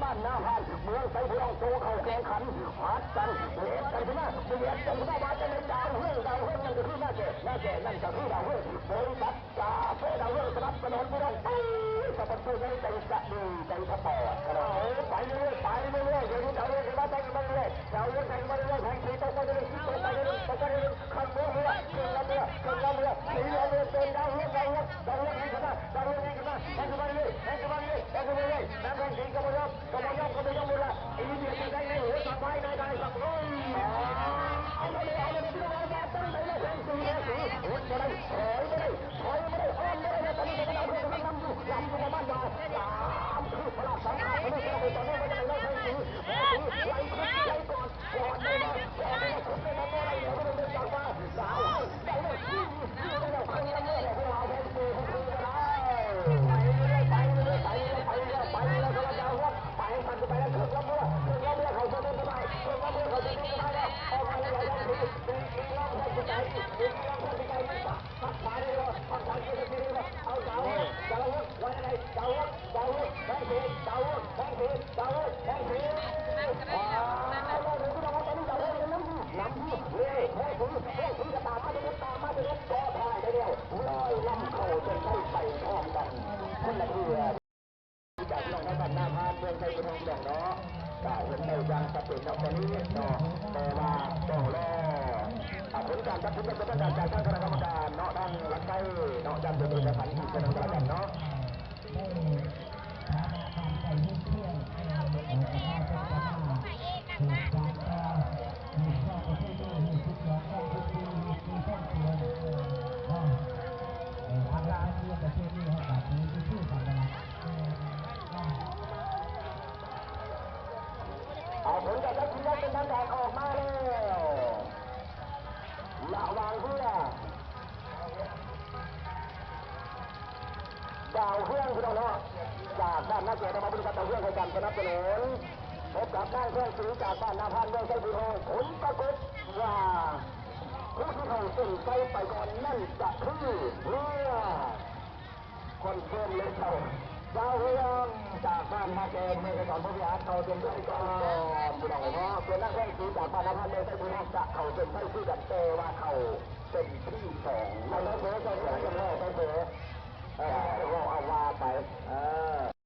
ບ້ານນາພານ ເມືອງໄຊພູທອງ ໂຕເຂົ້າແຂ່ງຂັນ ມັດກັນ ເລັດກັນຂຶ້ນມາ ບຽດກັນຂຶ້ນມາ ວ່າຈັ່ງໃດ ດາວເຮືອງ ດາວເຮືອງ ນັ້ນກໍຄືນາແກ່ ນາແກ່ ນັ້ນກໍຄືດາວເຮືອງ ບໍລິສັດ ກາເຟດາວເຮືອງ ສະໜັບສະໜູນພີ່ນ້ອງ ໄປສະປອນເຊີໃຫຍ່ໃຈສະດີ ໃຈສະປອດ ເອົາ ໄປເລື້ອຍໆ ໄປເລື້ອຍໆ ດຽວນີ້ດາວເຮືອງຂຶ້ນມາ ແຊງຂຶ້ນມາເລື້ອຍໆ ດາວເຮືອງແຊງຂຶ້ນມາເລື້ອຍໆ ແຊງເຂດ ຕົກໄປເລື້ອຍໆ ຕົກໄປເລື້ອຍໆ ຕົກໄປເລື້ອຍໆ ຂຶ້ນເມືອງເມືອ ຂຶ້ນລຳເມືອ ຂຶ້ນລຳເມືອ ເປັນດາວເຮືອງ ດາວເຮືອງ ດາວເຮືອງ ແຊງຂຶ້ນມາ ດາວເຮືອງ ແຊງຂຶ້ນມາ ແຊງຂຶ້ນມາເລື້ອຍໆ ແຊງຂຶ້ນມາເລື້ອຍໆ ແຊງຂຶ້ນມາເລື້ອຍໆ ນາແຂ່ງຂັນກໍບໍ່ຍອມ ກໍບໍ່ຍອມ ກໍບໍ່ຍອມໝົດລະ ອີເດຍຈະໄດ້ໃນຫົວສະບາຍນາຍໄດ້ສັກ ໂອ້ຍ ເອົາເລີຍ ເອົາເລີຍ ພີ່ນ້ອງ ວ່າຈັ່ງໃດລະ ແຊງສີ ແຊງສີ ອົດບໍ່ໄດ້ ຖອຍບໍ່ໄດ້ ຖອຍບໍ່ໄດ້ ອ້ອມບໍ່ໄດ້ ຕອນນີ້ກຳລັງນຳຢູ່ ນຳຢູ່ປະມານວ່າສາມຄືບ ພະລາດສາມຄາບ ຕອນນີ້ວ່າຈັ່ງໃດລະ ແຊງສີ ແຊງສີ ໄລ່ຂຶ້ນ ໄລ່ກ່ອນ ຈາກພີ່ນ້ອງທາງບ້ານນາພານ ເມືອງໄຊພູທອງ ພີ່ນ້ອງເນາະ ກະເຫັນໄດ້ຢ່າງຊັດເຈນເນາະ ຕອນນີ້ເນາະ ແຕ່ວ່າຕ້ອງລໍ ອ່າ ຜົນການຕັດສິນຢ່າງເປັນທາງການຈາກທາງຄະນະກຳມະການເນາະ ທາງຫຼັກໄຊເນາະ ຢ່າງເປັນເອກະສັນອີກເທື່ອໜຶ່ງກໍແລ້ວກັນເນາະ. ເອົາ ຜົນການຕັດສິນຢ່າງເປັນທາງການອອກມາແລ້ວ ລະຫວ່າງເຮືອ ດາວເຮືອງ ພີ່ນ້ອງເນາະ ຈາກບ້ານນາແກ່ ນຳມາບໍລິສັດດາວເຮືອງໃຫ້ການສະໜັບສະໜູນ ພົບກັບນາງແພງສີ ຈາກບ້ານນາພານ ເມືອງໄຊພູທອງ ຜົນປາກົດວ່າ ຜູ້ທີ່ເຂົ້າເສັ້ນໄຊໄປກ່ອນນັ້ນຈະຄືເຮືອ ຄອນເຟີມເລີຍເຈົ້າ ດາວເຮືອງ ຈາກບ້ານນາແກ່ ເມືອງໄຊສອນ ຜູ້ພິຫານ ເຂົ້າເສັ້ນໄຊກ່ອນ ພີ່ນ້ອງເນາະ ສ່ວນນາງແພງສີ ຈາກບ້ານນາພານ ເມືອງໄຊພູທອງ ຈະເຂົ້າເສັ້ນໄຊຄືກັນ ແຕ່ວ່າເຂົ້າ ເປັນທີສອງ ເອົາເລີຍ ເຊີນ ເຊີນ ເຊີນ ເເອີ ເວົ້າເອົາວ່າໄປ ເອີ.